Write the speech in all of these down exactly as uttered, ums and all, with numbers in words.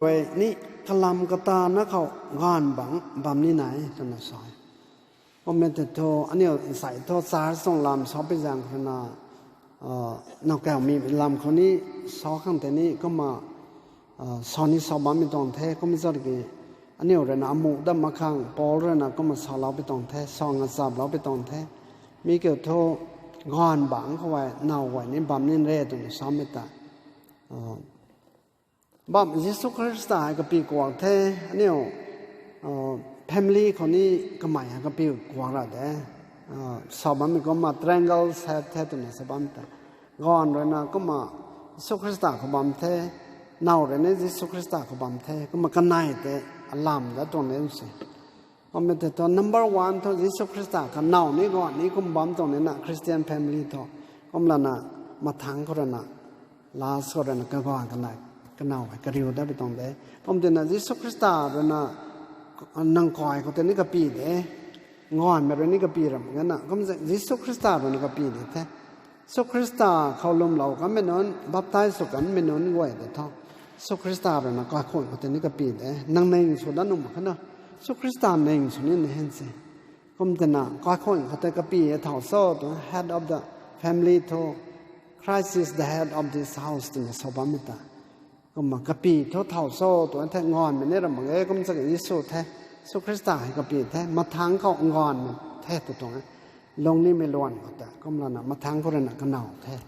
Guay ni kalam katana khou gaanv bang bam ni nai twna sa e. Kummei tei thu aniu nsei thu church tuang lam sa pi zaeng khou rui na, nowkawmei lam khou ni sa khang tei ni kumna sa ni sa bammei tuang the, kum zat ki aniu rui na amuh dat mak khang Paul rui na kumna salou pi tuang the, sa ngachap lou pi tuang the. Mi kiu thu gaanv bang khou e now guay ni bam ni re twna samei ta bam Jisu Khrista hei kapi kuak the, aniu family khou ni kamei hei kapi kuak ra de. Sa bammei kumna triangle shape the twna sa bam ta. Gaanv rui na kumna Jisu Khrista khou bam the, now rui ni Jisu Khrista khou bam the, kumna kanei tei alam da tuang de se. Kummei tei thu number one thu Jisu Khrista kanow ni gaanv ni kum bam tuang ni na Christian family thu. Kumlana mathangc khou rui na, last khou rui na kaganv kanei, kanow hei kariu dat pi tuang de. Kum tina Jisu Khrista rui na nang kai khou tei ni kapi de. Gaanvmei rui ni kapi ram ge na. Kum Jisu Khrista rui na kapi de the. Jisu Khrista khou lwmlou kanmei nunc, baptize sw kanmei nunc guay tei thu Jisu Khrista rui na kaikhun khou tei ni kapi de. Nang ning sw dat nuh mak khe na. Jisu Khrista ning sw ni na hen se. Kum tina kaikhun khou tei kapi e thau cho tu head of the family thu, Christ is the head of this house twna sa bammei ta. Kumna kapi thu thau cho tu the, gaanvmei ni ram mak ge, kum chaki Jisu the, Jisu Khrista hei kapi the, mathangc khou gaanvmei the tu tuang e. Lungnimei luan khou tei kumlana mathangc khou rui na kanow the.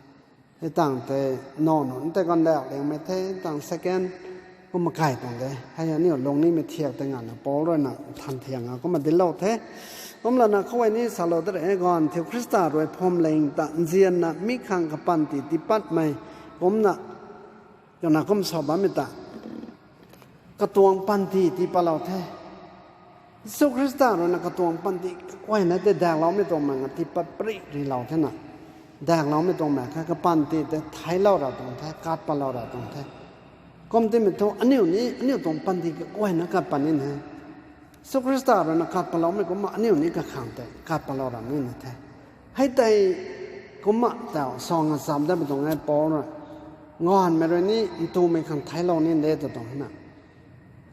Hei tang tei now nunc tei ganvdauh liangmei the, tang second kumna kai tuang de. Hei aniu lungnimei thiak tei ngana Paul rui na than thiak a kumna dinclou the. Kumlana khou e ni salou de re, gaanv thiu Khrista rui phuamling ta nzianna mi khang kapanty tiipatmei kumna twna kum sa bammei ta katuang panty tiipatlou the. Jisu Khrista rui na katuang panty kaguayna tei dakloumei tuang mak nga tiipat pari rilou the na. Dakloumei tuang mak kha kapanty tei theiclou ra tuang the, kat patlou ra tuang the. Kum timei thu aniu ni aniu tuang panty kaguayna kat pat ni he. Jisu Khrista rui na kat patloumei kumna aniu ni kakhang tei kat patlou ra ni na the. Hei tei kumna tau sa ngachap dat pi tuang e Paul rui. Gaanvmei rui ni ntumei khang theiclou ni de tu tuang na.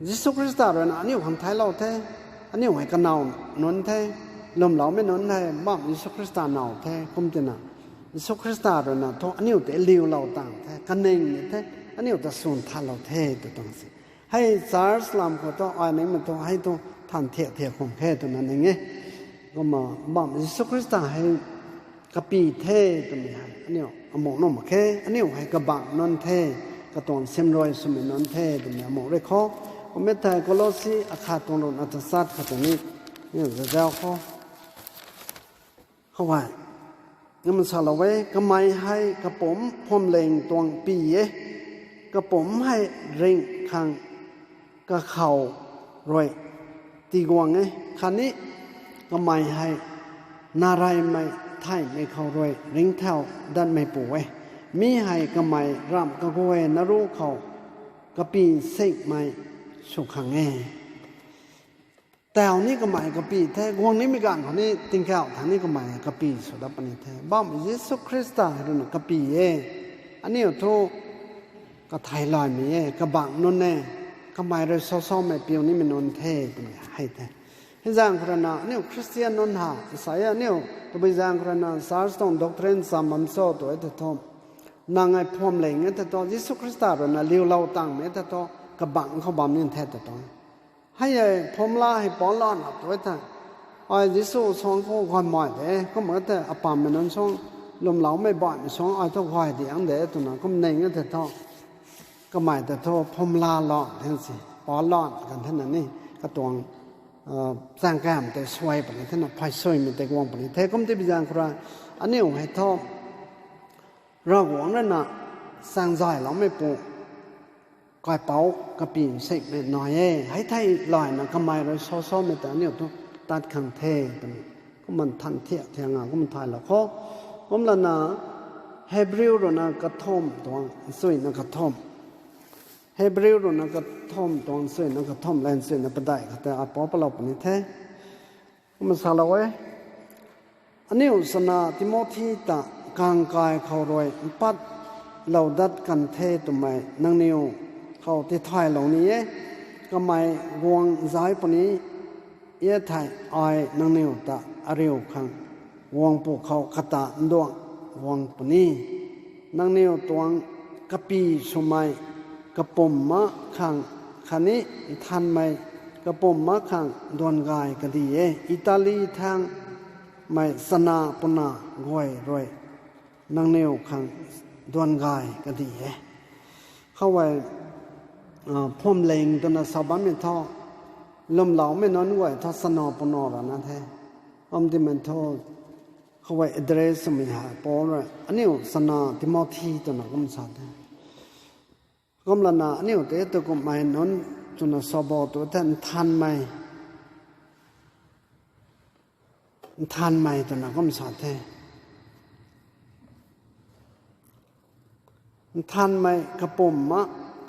Jisu Khrista rui na aniu khang theiclou the, aniu hei kanow nunc the, lwmloumei nunc the, bam Jisu Khrista now the, kum tina Jisu Khrista rui na thu aniu tei liulou tang the, kaningmei the, aniu ta swn thalou the tu tuang se. Hei church lam khou thu ai ningmei thu hei thu than thiak thiak khum khe twna ning e. Kumna bam Jisu Khrista hei kapi the twmei hei aniu amuh nuh mak khe, aniu hei kabangc nunc the, katuang simrui swmei nunc the twmei amuh rui khou. Kummei thei Kolosi akhat tuang ruhna tachat khat tei ni, aniu zazau khou. Khou hei, nang salou e, kamei hei kapumc phuamling tuang pi e, kapumc hei ringh khang kakhou rui tiguang e, khatni kamei hei nareymei theihmei khou rui ringcthau datmeipu e. Mi hei kamei ramh kaguayna ruc khou kapi sikmei sw khang e. Tau ni kamei kapi the, guang nimei ganv khou ni tingkauh thangc ni kamei kapi sw dat puni the. Bam Jisu Khrista rui na kapi e. Aniu thu katheilaymei e, kabangc nunc e, kamei rui sasawmei piu nimei nunc the twmei hei the. Hei zaeng khou rui na aniu Christian nunc ha, sa e aniu, tabui zaeng khou rui na church tuang doctrine cham bam cho tu e the thu. Nang hei phuamling e the thu, Jisu Khrista rui na liulou tangmei the thu, kabangc khou bam ni the tw tuang. Hei e, phumla hei palan ap tu e the. Ai Jisu suang khou gaymei de, kumna the apammei nunc suang, lwmloumei baihmei suang ai thu gay diang de twna kum ning e the thu. Kamei tei thu phumla lan the si, palan kan the na ni, katuang chaeng kamv tei suai puni the na, phay suimei tei guang puni the, kum ti bi zaeng khou rui, aniu hei thu Ravguangc rui na chaeng zayloumeipu kaipouc kapi sikmei nai e. Hei thei layna kamei rui sasawmei ta aniu thu tat khang the twmei kumna than thiak thiak nga kumna thaylou khou. Kumlana Hebrew rui na kathumh tuang nchuina kathumh. Hebrew rui na kathumh tuang nchuina kathumh le nchuina padeih khou tei apou palou puni the. Kumna salou e. Aniu swna Timothy ta kangkai khou rui mpatlou dat kan the twmei nangniw khou tithaylou ni e. Kamei guang zai puni e thei, ai nangniw ta ariu khang guang pwkhou kata nduang guang puni. Nangniw tuang kapy swmei kapumc ma khang khatni nthanmei kapumc ma khang duan gay kadi e. Itali thangmei chana puna guay rui nangniw khang duan gay kadi e. Khou e, phwamling twna sa bammei thu, lwmloumei nunc guay thu chana puna rana the. Kum timei thu, khou e address swmei hei Paul rui aniu chana Timothy twna kum sa the. Kumlana aniu tei tu kummei nunc twna sa bo tu the nthanmei, nthanmei twna kum sa the. Nthanmei kapumc ma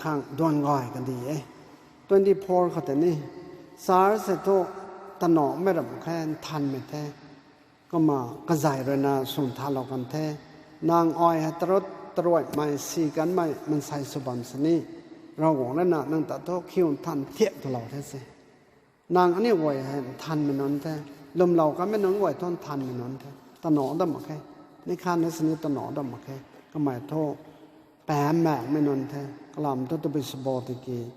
khang duan gay kadi e. Twenty four khou tei ni, church hei thu tanamei ram khe nthanmei the. Kumna kazei ruina swn thalou kan the. Nang ai hei tarut taruaimei si kanmei mansei sw bam sini, Ravguangc ruina nang ta thu khiu nthan thiak twlou the se. Nang aniu guay hei nthanmei nunc the. Lwmlou kanmei nunc guay thu nthanmei nunc the. Tana dam mak khe. Ni khanna sini tana dam mak khe. Kamei thu pammaengmei nunc the. Kalam thu tabui sw bo tiki,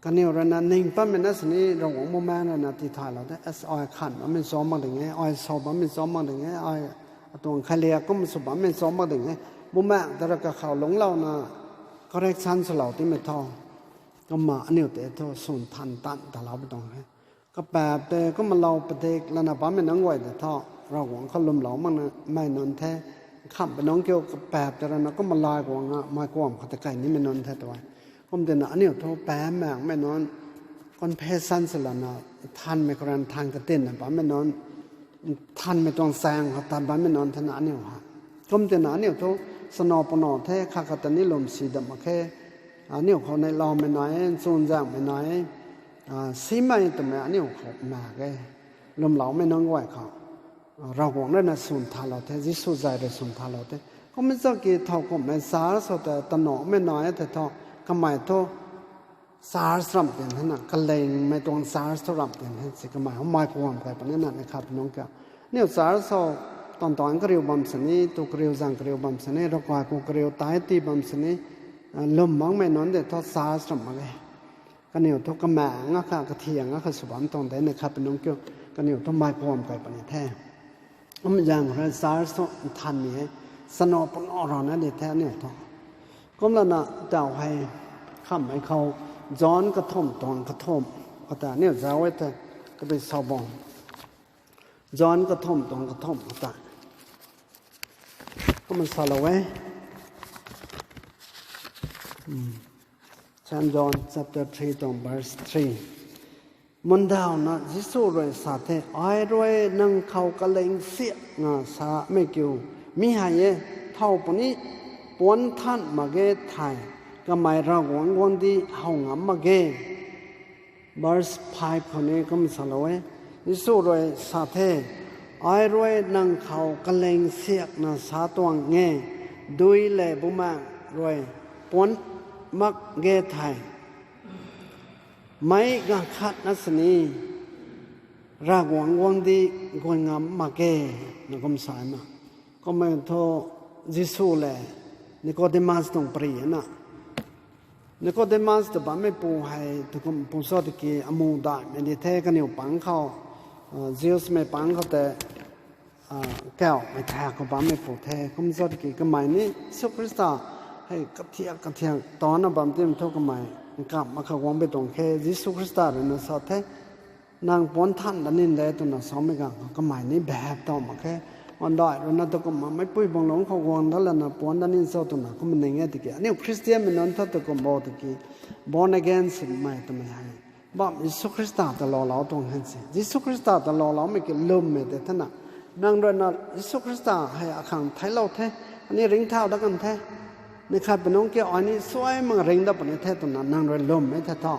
kaniw ruina ning patmei na sini Ravguangc Bumaengc ruina tithaylou the. As ai khan bammei cham mak ding e, ai sa bammei cham mak ding e, ai atuang khalia kum sw bammei cham mak ding e. Bumaengc ta rui kakhou lungclouna correction swlou timei thu, kumna aniu tei thu swn than tan talou pui tuang e. Kapaap tei kumna lou padik lana bammei nunc guay tei thu, Ravguangc khou lwmlou makna mei nunc the. Khamhpui nunc kiu kapaap tei ruina kumna lay guangna mei kuam khou tei kai nimei nunc the tw e. Kum tina aniu thu pammaengmei nunc, confession swlana nthanmei khou rui nthan katinna bammei nunc, nthanmei tuang chaeng khou tat bammei nunc thena aniu ha. Kum tina aniu thu chana puna the, khat khat ta ni lwm si dam mak khe. Aniu khou neihloumei nai e, nchunzaenghmei nai e, simei twmei aniu khou mak e. Lwmloumei nunc guay khou Ravguangc ruina swn thalou the, Jisu zay rui swn thalou the. Kummei chaki thow kumhmei church khou tei tanamei nai e thei thu, kamei thu church ramh tin thena, kalingmei tuang church thu ramh tin the si kamei hmei kuam kai puni na ni khat nunc kiu. Aniu church khou tan tan kariu bam sini, tu kariu zang kariu bam sini, ravkai ku kariu tai ti bam sini, lwm makmei nunc tei thu church ramh mak e. Kaniw thu kamaeng akha, kathiang akha sw bam tuang de ni khat nunc kiu, kaniw thu mei kuam kai puni the. Kum zaeng rui church thu nthanmei e, chana puna rana di the aniu thu. Kumlana taw hei khamhmei khou John kathumh tuang kathumh khou ta aniu zauc e the, kabi sa bo. John kathumh tuang kathumh khou ta. Kumna salou e. Saint John chapter three tuang verse three. Mundawna Jisu rui sa the, ai rui nang khou kaling siakna samei kiu mi hei e, thow puni puanc than mak ge thei, kamei Ravguangc guangcdic how ngam mak ge. Verse five khou ni kum salou e. Jisu rui sa the, ai rui nang khou kaling siakna sa tuang e, dui le bumaengh rui puanc mak ge thei, meic ganv khatna sini Ravguangc guangcdic guang ngam mak ge, na kum sa na. Kummei thu Jisu le Nicodemus tuang pary na. Nicodemus tw bammeipu hei tu kum pu cho tiki amu daihmei di the kaniw pang khou, Jewsmei pang khou tei, kauhmei thak khou bammeipu the. Kum cho tiki kamei ni Jisu Khrista hei kathiak kathiak tana bam tim thu kamei nkamh akha guang pui tuang khe. Jisu Khrista rui na sa the, nang puanc than da nin de twna samei ganv khou kamei ni behave taw mak khe. Andai rui na tu kumna meicpui bang lungc khou guang da lana puanc da nin cho twna kum ning e tiki, aniu Khristianmei nunc thu tu kum bo tiki, born again swmei twmei hei bam Jisu Khrista ta loulou tuang hen si. Jisu Khrista ta louloumei ki lwmmei tei thena, nang rui na Jisu Khrista hei akhang theiclou the, ani ringcthau dat kan the, ni khat pui nungc ki ai ni suai mak ring dat puni the twna nang rui lwmmei the thu,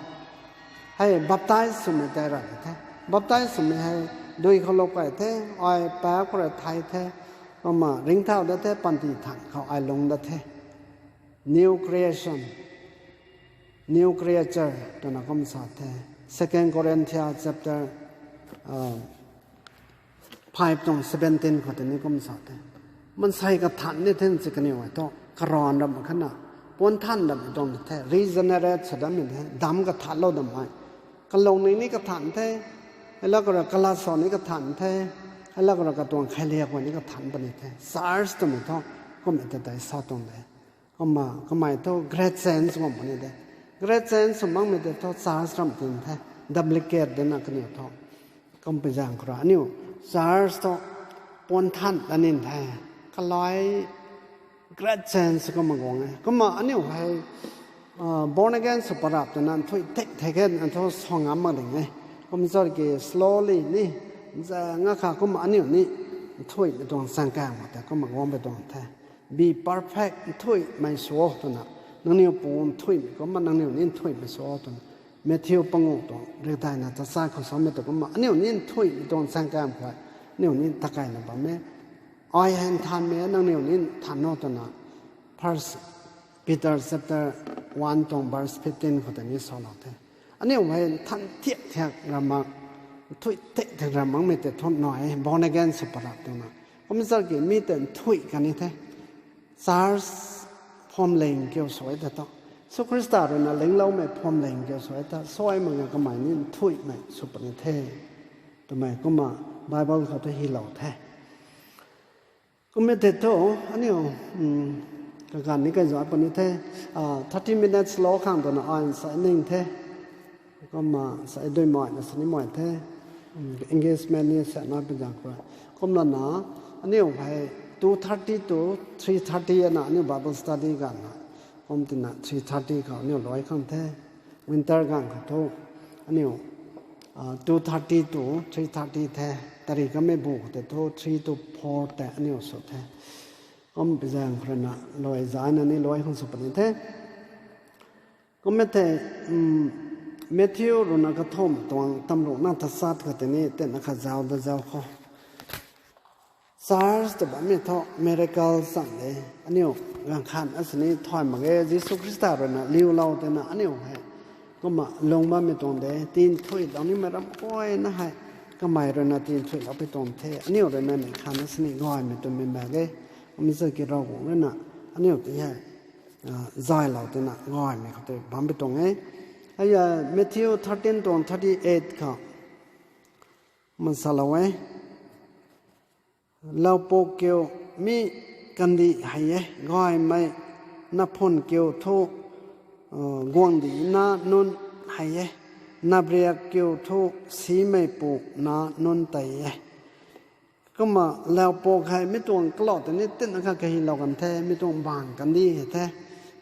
hei baptize swmei tei ra the. Baptize swmei hei dui khou lou kai the, ai paap khou rui thei the, kumna ringcthau dat the, panty than khou ai lungc dat the. New creation. New creature twna kum sa the. Second Corinthians chapter, uh, five tuang seventeen khou tei ni kum sa the. Mansei kathan ni the si kaniw e thu, karan ram khatna, puan than ram tuang the, regenerate sa dam the, dam kathanlou dam e. Kalung ni ni kathan the, hela kara kalaso ni kathan the, hela kara katuang khailiak khou ni kathan puni the. Church twmei thu, kum e ta tei sa tuang de. Kumna, kamei thu great change kum puni de. Great change sw makmei tei thu church ram tin the, duplicate dena kaniw thu. Kum pi zaeng khou ra, aniu church thu puan than ta nin the. Kalai great change kumna guang e. Kumna aniu hei, uh, born again sw parap twna nthuih thek thek e, nthu sa ngam mak ding e. Kum zat ki slowly ni, za nga kha kumna aniu ni nthuihmei tuang chaeng kaeng mak tei kumna guang pi tuang the. Be perfect, nthuihmei sw o twna. Nangniw pu nthuihmei kumna nangniw ni nthuihmei sw o twna. Matthew pangu tuang rikdaina tachat khou samei tu kumna aniu ni nthuihmei tuang chaeng kaeng khou, aniu ni takaina bam e. Ai hei nthanmei e, nangniw ni nthan o twna. First Peter chapter one tuang verse fifteen khou tei ni salou the. Aniu hei nthan thiak thiak ram mak, nthuih thek thek ram makmei tei thu nai e, born again sw parap twna. Kum zat ki mi tei nthuih kan ni the. Church phwamling kiu sw e tei thu, Jisu Khrista ruina lingloumei phwamling kiu sw e ta, suai mak nga kamei ni nthuihmei sw puni the twmei kumna Bible khou thu hylou the. Kummei tei thu, aniu, um, kaganv ni kaizuai puni the, ah, thirty minutes lou khang twna ai nsa ning the. Kumna sa dui mai na sini mai the. Um, engagement ni sa na pi zaeng khou. Kumlana, aniu hei two thirty to three thirty na aniu Bible study ganv na. Kum tina three thirty khou aniu luai khang the. Winter ganv khou thu, aniu, ah, two thirty to three thirty the. Tari kamei bu khou tei thu three to four tei aniu sw the. Kum pi zaeng khou ruina luai zayna ni luai khang sw puni the. Kummei tei, um, Matthew ruina kathumh tuang tamruhna tachat khou tei ni tina kha zauc da zauc khou. Church ta bammei thu miracle chang de. Aniu ganv khat asini thay mak ge, Jisu Khrista ruina liulou twna aniu hei. Kumna lung bammei tuang de, tinthuihlou nimei ram kuayna hei. Kamei ruina tinthuihlou pi tuang the, aniu ruina ni khat asini gaymei twmei mak ge. Kumna zat ki Ravguangc ruina aniu tei hei, ah, zaylou twna gaymei khou tei bam pi tuang e. Aya Matthew thirteen tuang thirty-eight khou. Kumna salou e. Laupuk kiu mi kandih hei e, gaymei naphun kiu thu, uh, guangcdic nac nunc hei e, napriak kiu thu simeipu nac nunc tei e. Kumna laupuk hei mi tuang kalou tei ni tina kha kahylou kan the, mi tuang mbaanv kandih hei the.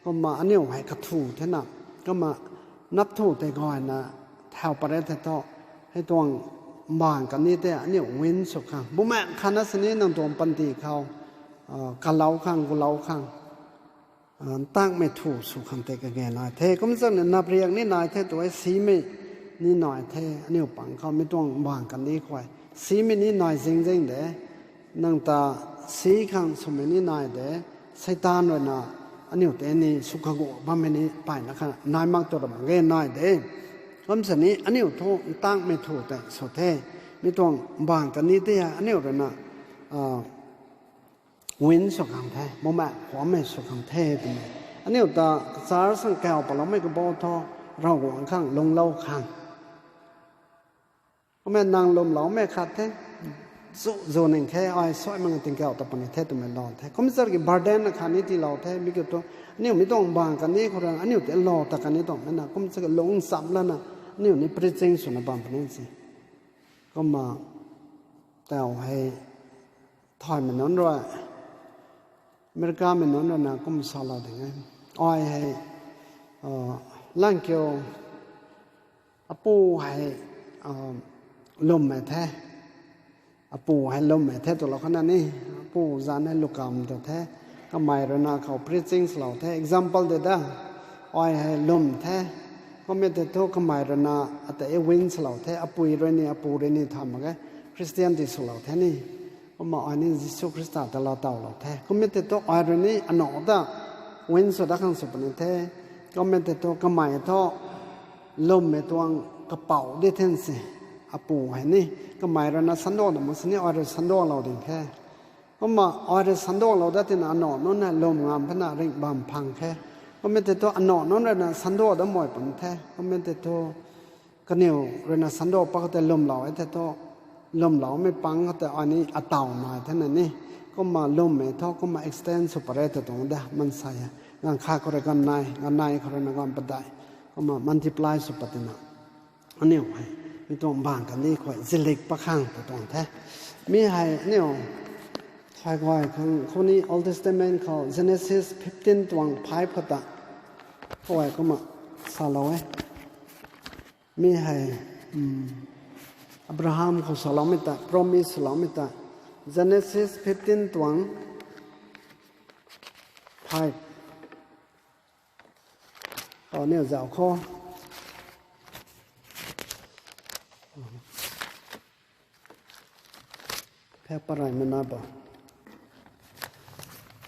Kumna aniu hei kathu thena. Kumna nap thu tei gayna thau pare the thu. Hei tuang mbaanv kandih tei aniu win sw khang. Bumaengh khat asini nang tuang panty khou, ah, kalou khang, gulou khang. Ah, ntangmei thu sw khang tei kage nai the. Kumna zat ni napriak ni nai the tu e, simei ni nai the. Aniu pang khou mi tuang mbaanv kandih khou e. Simei ni nai zing zing de. Nang ta si khang swmei ni nai de. Seitaan ruina aniu tei ni sw khagu bammei ni payna kha nai mak tu ram ge nai de. Kumsa ni aniu thu ntangmei thu tei sw the. Mi tuang mbaanv kandih tei hei aniu ruina, ah, win sw khang the, bumaengh khuammei sw khang the twmei. Aniu ta church khang kau paloumei kabau thu, Ravguangc khang lungclou khang. Kumna nang lwmloumei khat the, zu zu ning khe, ai suai mak tingkauh ta puni the twmei lou the. Kumsa ki burden na khatni tiilou the, mi kiu thu, aniu mi tuang mbaanv kandih khou rui, aniu tei lou ta kani tuang mei na, kumsa ki lung cham lana, aniu ni preaching swna bam puni si. Kumna, tau hei, thaymei nunc rui, Americamei nunc ruina kum salou ding e. Ai hei, ah, lang kiu, apu hei, ah, lwmmei the. Apu hei lwmmei the twlou khatna ni, apu zanc hei lukamv tu the. Kamei ruina khou preaching swlou the. Example de da. Ai hei lwm the. Kummei tei thu kamei ruina ata e win swlou the. Apui rui ni, apu rui ni tha mak ge. Christian ti swlou the ni. Kumna ai ni Jisu Khrista ta laa tawlou the. Kummei tei thu ai rui ni anac ta win sw dat khang sw puni the. Kumna tei thu kamei thu lwmmei tuang kapou di then se, apu hei ni, kamei rui na sando da mak sini ai rui sandolou ding the. Kumna ai rui sandolou dat tina anac nunc hei lwm ngam phana ringh bam phang khe. Kumna tei thu anac nunc rui na sando dat mei pun the. Kumna tei thu kaniw rui na sando pat khou tei lwmlou e tei thu, lwmloumei pang khou tei ai ni ataw nai thena ni. Kumna lwmmei thu kumna extend sw pat re tw tuang de maansei e. Ganv khat khou rui ganv nai, ganv nai khou rui na ganv padeih. Kumna multiply sw pat tina aniu hei mi tuang bang kandih khou zilik pakhang tw tuang the. Mi hei aniu thay guay khang khou ni Old Testament khou Genesis fifteen tuang five khou ta khou hei kumna salou e. Mi hei Abraham khou saloumei ta, promise saloumei ta, Genesis fifteen tuang five. Aniu zauc khou, phek pareymei na bo,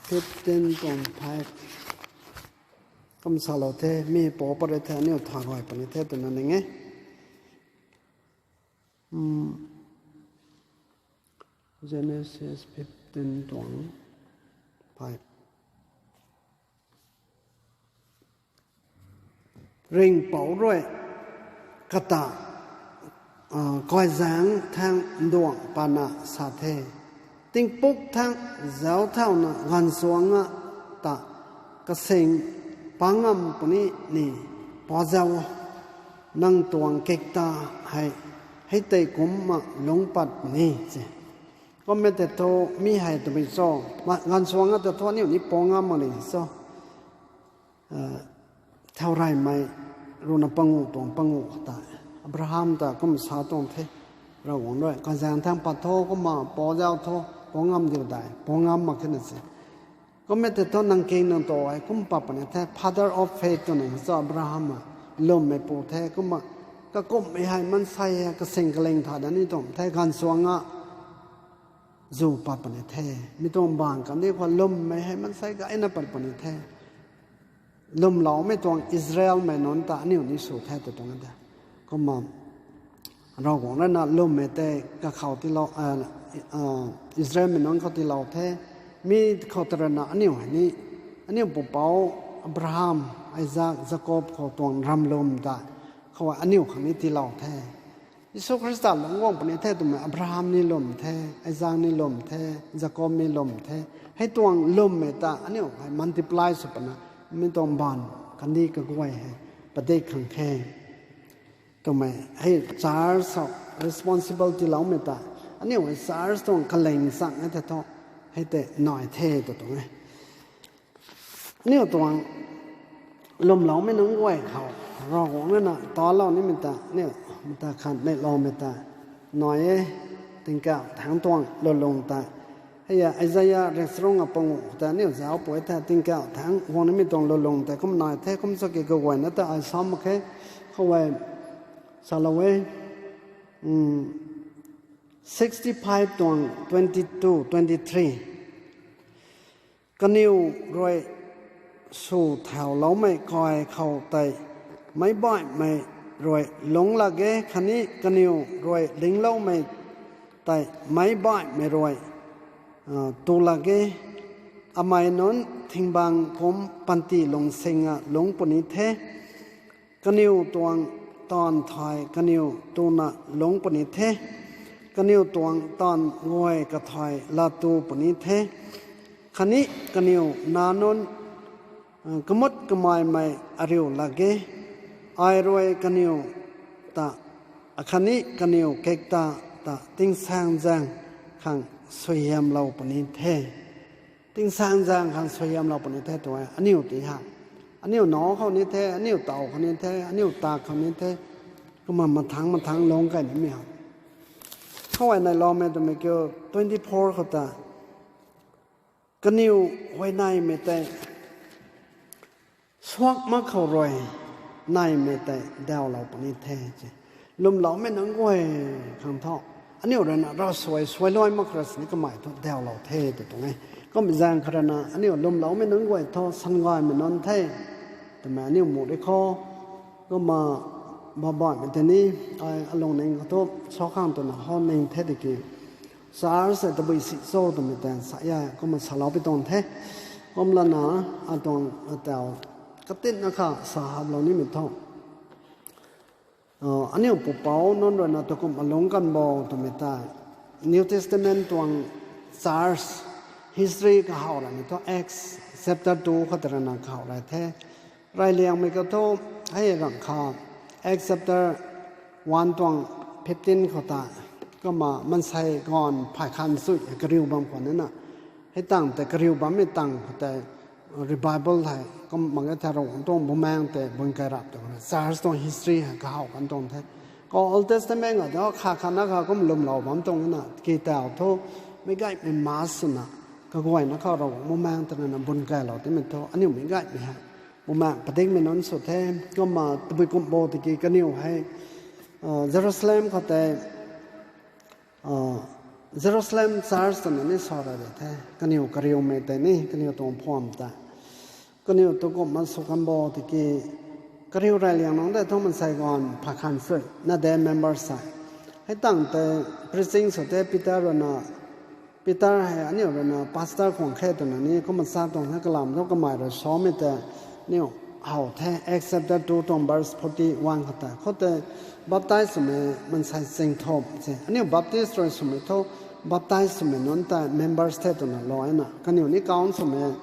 fifteen tuang five. Kum salou the, mi pou pat re the, aniu thay guay puni the twna ning e. Genesis fifteen tuang five. Ringhpouc rui kata kaizaeng thang nduang pana sa the, tingpuk thang zauc thauna gaanvchuangc a ta kasing pangam puni ni, Pou zauc o, nang tuang kikta hei hei tei kumcna lungc pat puni se. Kumna tei thu mi hei twmei cho, gaanvchuangc a ta thu aniu ni pou ngam mak ni cho. Thau reymei rui na panguh tuang panguh khou ta Abraham ta kum sa tuang the, Ravguangc rui kaizaeng thang pat tho, kumna pou zauc tho, pou ngam diu dai, pou ngam mak khe na se. Kumna tei thu nang king nang ta hei kum pat puni the, father of faith twna cho Abraham a, lwmmeipu the. Kumna kakumhmei hei maansei hei kasing kaling tha da ni tuang the, gaanvchuangc a zu pat puni the. Mi tuang bang kandih khou lwmmei hei maansei gayna pat puni the. Lwmloumei tuang Israelmei nunc ta aniu ni sw the tw tuang e de. Kumna Ravguangc rui na lwmmei tei kakhou tiilou, Israelmei nunc khou tiilou the. Mi khou ta rui na aniu hei ni, aniu pupouc Abraham, Isaac, Jakob khou tuang ramlwm ta khou aniu khang ni tiilou the. Jisu Khrista lungc guang puni the twmei Abraham ni lwm the, Isaac ni lwm the, Jakob ni lwm the. Hei tuang lwmmei ta aniu hei multiply sw pana mi tuang bang kandih kaguay hei padik khang khe twmei hei church khou responsible tiiloumei ta, aniu hei church tuang kaling chang e the thu, hei tei nai the tw tuang e. Aniu tuang lwmloumei nunc guay khou Ravguangc rui na talou nimei ta, aniu mata khat neihloumei ta nai e, tingkauh thangc tuang lulung ta. Hei a Isaiah riakcharuk a panguh ta aniu zauc pui the, tingkauh thangc guang nimei tuang lulung tei kum nai the, kum sa ki kaguayna ta ai sa mak khe, khou e, salou e, sixty-five tuang twenty-two, twenty-three. Kaniw rui sw thauloumei kai khou tei meic baihmei rui lungc lak ge, khatni kaniw rui lingloumei tei meic baihmei rui tu lak ge. Amei nunc thing bang kum panty lungsing a lungc puni the. Kaniw tuang taanv thay kaniw tuna lungc puni the. Kaniw tuang taanv guay kathai laa tu puni the. Khatni kaniw nac nunc kamut kamaimei ariu lak ge. Ai rui kaniw ta, khatni kaniw kikta ta tingsaengzaeng khang suaihiamlou puni the. Tingsaengzaeng khang suaihiamlou puni the tw e, aniu ti ha. Aniu nac khou ni the, aniu taw khou ni the, aniu tak khou ni the. Kumna mathangc mathangc lungc kai nimei ha. Khou e neihloumei twmei kiu twenty-four khou ta, kaniw huayneymei tei suak mak khou rui neymei tei dawlou puni the se. Lwmloumei nunc guay khang thu, aniu rui na ravsuai suailuai mak khou rui sini kamei thu dawlou the tw tuang e. Kummei zaeng khou rui na aniu lwmloumei nunc guay thu sangaymei nunc the. mei aniu mu ri khou, kumna, babaihmei tei ni, ai alungning khou thu, sa khang twna hou ning the tiki, church hei tabui si cho twmei tei sa e, kumna salou pi tuang the. Kumlana, atuang, atau, katinna kha sa haplou nimei thu, aniu pupouc nunc ruina takumh alung kan bo twmei tei, New Testament tuang church history kahaw rana thu Acts chapter two khou tei rana kahaw rai the. Reyliangmei khou thu, hei rang kha, Acts chapter one tuang fifteen khou ta, kumna maansei ganv phay khan sui kariu bam khwan na, hei tang tei kariu bammei tang khou tei, revival hei kum mak e the, Ravguangc tuang bumaengc tei bun kai rap tuang church tuang history hei kahaw kan tuang the. Khou Old Testament a ta kha khatna kha kum lwmlou bam tuang na, ki tau thu, meic gaymei mass swna, kaguayna khou Ravguangc bumaengc tei na bun kailou timei thu aniu meic gaymei hei, bumaengc padikmei nunc sw the. Kumna tabui kum bo tiki kaniw hei, Jerusalem khou tei, Jerusalem church twna ni sa ra de the. Kaniw kariumei tei ni, kaniw tuang phuam ta, kaniw takumhna sw kan bo tiki, kariu reyliang nunc tei thu maansei ganv phay khan sui na de members hei. Hei tang tei preaching sw the Peter ruina, Peter hei aniu ruina pastor khwang khe twna ni kumna sa tuang the. Kalam thu kamei rui samei tei, aniu how the, Acts chapter two tuang verse forty one khou tei. Khoutei baptize swmei maansei chingthumh se. Aniu Baptist rui swmei thu, baptize swmei nunc tei members the twna lou na. Kaniw ni count swmei,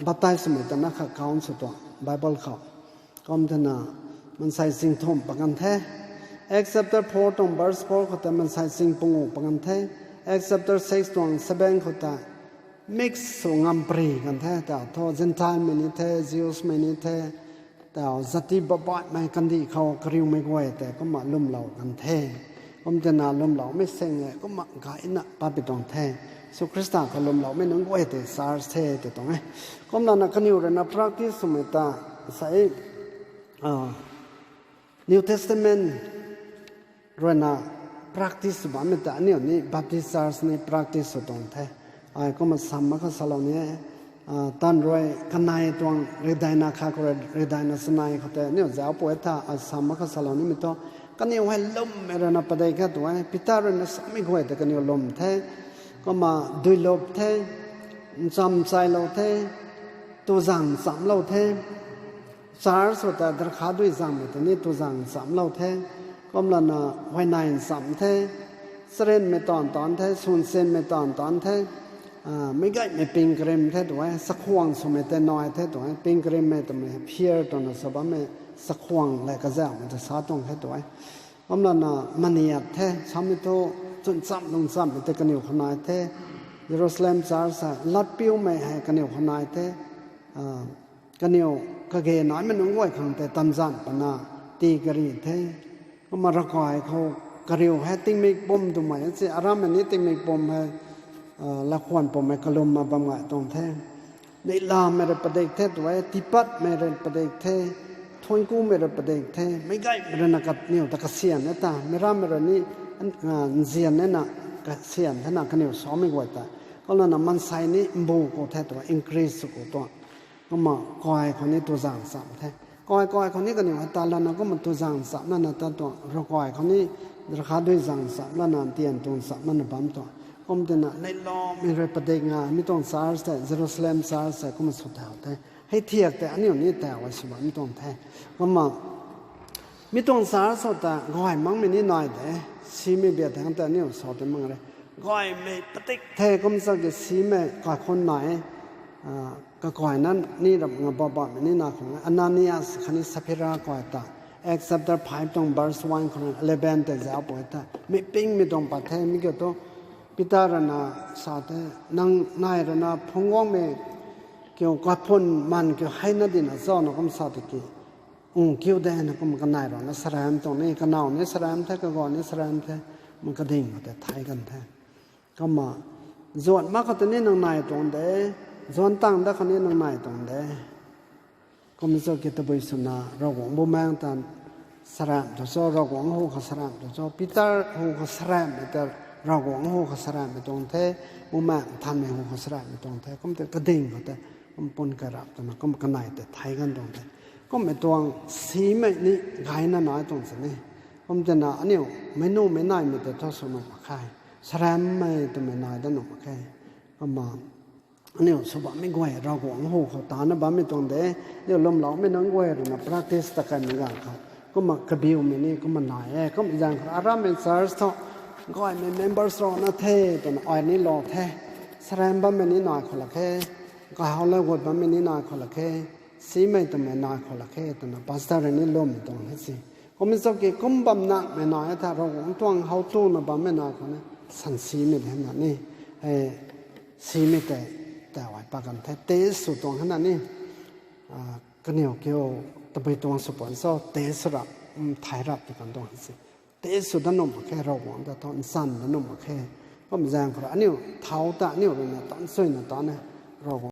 baptize swmei ta na kha count sw tuang Bible khou. Kum twna maansei chingthumh pat kan the. Acts chapter four tuang verse four khou tei maansei ching pangu pat kan the. Acts chapter six tuang seven khou tei mix sw ngam pary kan the. Tau thu Gentile mei ni the, Jews mei ni the, tau jati babaihmei kandih khou kariumei guay tei kumna lwmlou kan the. Kum twna lwmloumei sing e kumna gayna pat pi tuang the. Jisu Khrista khou lwmloumei nunc guay tei church the tw tuang e. Kumlana kaniw ruina practice swmei ta, sa e, New Testament ruina practice sw bammei ta aniu ni Baptist church ni practice sw tuang the. Ai kumna sam mak kha salou ni e, tan rui kanei tuang ridaina kha khou rui ridaina chanei khou tei aniu zauc pui tha, ai sam mak kha salou nimei thu, kaniw hei lwmmei ruina padik kha tu e. Peter ruina samei guay tei kaniw lwm the. Kumna duilup the, ncham chailou the, tuzang nchamlou the. Church khou ta darkha dui zangmei tei ni tuzang nchamlou the. Kumlana huayney ncham the, charynmei taanv taanc the, swnsinmei taanv taanc the, meic gaymei ping karim the tu e, chakhwang swmei tei nai the tu e. Ping karimmei twmei fear twna sa bammei, chakhwang lev kazauhmei ta sa tuang the tu e. Kumlana maniat the, samei thu, chwn cham lung chammei tei kaniw khou nai the. Jerusalem church hei latpiumei hei kaniw khou nai the. Kaniw kage naimei nunc guay khang tei tamzan pana tii kari the. Kumna ravkai khou kariu hei tingmik pum twmei se, arammei ni tingmik pum hei, lakhwan pummei kalum na bam gay tuang the. Neihlamei rui padik the tu e, tiipatmei rui padik the, thuanckumei rui padik the, meic gaymei ruina kaniw ta kasian e ta, meic rammei rui ni nzian e na, kasian thena kaniw samei guay ta. Kumlana maansei ni mbu khou the tu e, increase sw khou tuang. Kumna kai khou ni tuzang cham the. Kai kai khou ni kaniw hei ta lana kumna tuzang cham lana ta tuang. Ravkai khou ni darkha dui zang cham lana, tian tuang cham lana bam tuang. Kum twna neihlamei rui padik nga, mi tuang church tei, Jerusalem church tei kumna sw tau the. Hei thiak tei aniu ni tau e sw bam tuang the. Kumna mi tuang church khou ta gay makmei ni nai de, simei biak thangc tei aniu sa tei mak re. Gaymei padik the, kum sa ki simei kaikhunh nai e. Kakaina ni ram nga babaihmei ni na khang e. Ananias khatni Saphira kai ta. Acts chapter five tuang verse one khou eleven tei zauc pui the. Meic pingmei tuang pat the, mi kiu thu Peter ruina sa the, nang nai ruina phungc guangmei kiu kaikhunh man kiu hei na dina cho na kum sa tiki, ung kiu de na kum kanei ruina saram tuang ni, kanow ni saram the, kagaanv ni saram the, ma kading khou tei thei kan the. Kumna, zuan mak khou tei ni nang nai tuang de, zuan tang dat khou ni nang nai tuang de. Kum cho ki tabui swna Ravguangc Bumaengh ta saramh tu cho, Ravguangc hu khou saramh tu cho, Peter hu khou saramhmei ta, Ravguangc hu khou saramhmei tuang the, Bumaengh Nthanmei hu khou saramhmei tuang the, kum tei kading khou tei Kum pun kai rap twna kum kanei tei thei ganv tuang the. Kummei tuang simei ni gayna nai tuang sini. Kum tina aniu meic numei naimei tei thu sw nuh mak khe. Sarammei twmei nai dat nuh mak khe. Kumna aniu sw bammei guay Ravguangc hu khou tana bammei tuang de. Aniu lwmloumei nunc guay ruina practice ta kaimei ganv khou kumna kabiumei ni kumna nai e. Kum zaeng khou arammei church thu gaymei members rana the twna ai ni lou the. Saram bammei ni nai khou lak khe. Kahau le gut bammei ni nai khou lak khe. Simei twmei nai khou lak khe twna pastor rui ni lwmmei tuang he si. Kummei chaki kum bam nakmei nai e tha Ravguangc tuang how tuna bammei nai khou na sansimei de na ni. Simei tei, tei ai pa kan the test sw tuang hena ni. Kaniw kiu tabui tuang sw puan cho test sw rap, thei rap tw kan tuang si. Test sw dat nuh mak khe Ravguangc ta thu nchan dat nuh mak khe. Kum zaeng khou rui aniu thau ta aniu ruina tan suina tan e Ravguangc